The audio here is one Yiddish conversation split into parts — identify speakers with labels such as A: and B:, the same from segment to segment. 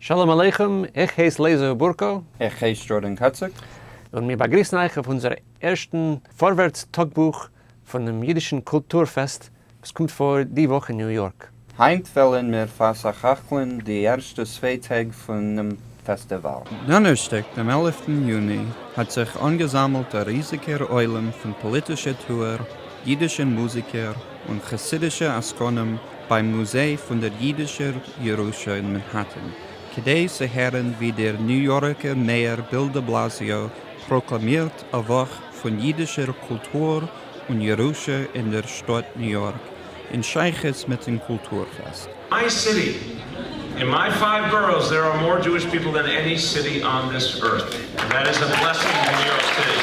A: שלום עליכם, איך הייס לייזער בורקא.
B: איך הייס דזשארדען קאציק.
A: און מיר באגריסן אייך אויף אונזער ערשטן פארווערטס טאגבוך פונעם אידישן קולטור פעסט וואס קומט פאר די וואך אין ניו יארק.
B: היינט וועלן מיר פארסך-הכל'ן די ערשטע צוויי טעג פונעם פעסטיוואל. דאנערשטאג דעם עלפטן יוני האט זיך אנגעזאמלט א ריזיגער עולם פון פאליטישע טוער, אידישע מוזיקער און חסידישע עסקנים ביים מוזיי פון דער אידישער ירושה אין מאנהעטן, כדי צו הערן ווי דער ניו יארקער מעיאר ביל דעבלאזיאו פראקלאמירט א וואך פון אידישער קולטור און ירושה אין דער שטאט ניו יארק, אין שייכות מיטן קולטור-פעסט.
C: My city, in my five boroughs there are more Jewish people than any city on this earth, and that is a blessing to New York City.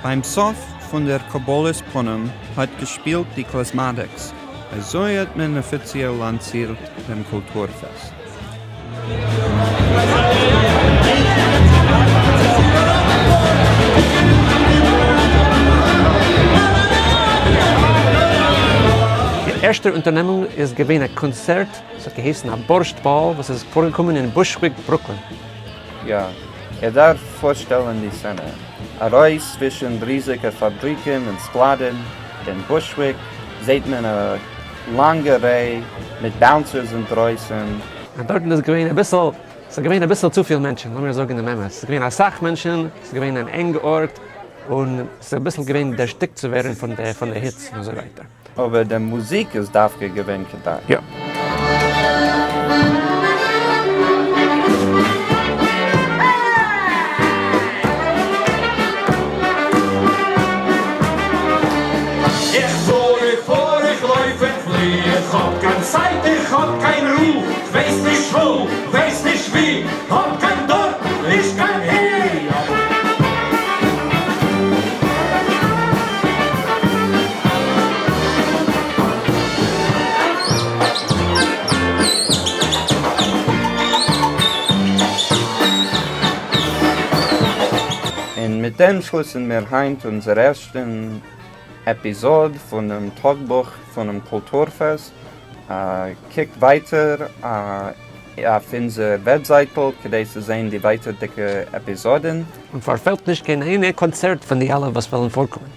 B: ביים סוף פון דער קבלת פנים האט געשפילט די קלעזמאטיקס, אזוי האט מען אפיציעל לאנצירט דעם קולטור פעסט.
A: די ערשטע אונטערנעמונג איז געווען א קאנצערט וואס האט געהייסן א בארשט באל וואס איז פארגעקומען אין בושוויק ברוקלין.
B: יא, איר דארפט פארשטעלן די סצענע. ארויס צווישן ריזיגע פאבריקן און סקלאדן אין בושוויק זעהט מען א לאנגע ריי מיט bouncers אינדרויסן.
A: און דארטן איז געווען אביסל, ס'איז געווען אביסל צופיל מענטשן, לאמיר זאגן דעם אמת, ס'איז געווען אסאך מענטשן, ס'איז געווען אן ענג ארט, און ס'איז אביסל געווען דערשטיקט צו ווערן פון די פון די היץ און אזוי ווייטער.
B: אבער די מוזיק איז דווקא געווען כדאי.
A: יא.
C: איך פאר איך פאר איך לויף און פלי איך האב קיין צייט איך האב קיין רו כ'ווייס נישט וואו כ'ווייס נישט ווי האב קיין דארט נישט קיין הי.
B: און מיט דעם שליסן מיר היינט אונזער ערשטן עפיזאד פונעם טאגבוך פונעם קולטורפעסט. קוקט ווייטער אויף אונזער וועבזייטל כדי צו זען די ווייטערדיגע עפיזאדן.
A: און פארפעלט נישט קיין איינע קאנצערט פון די אלע וואס וועלן פארקומען.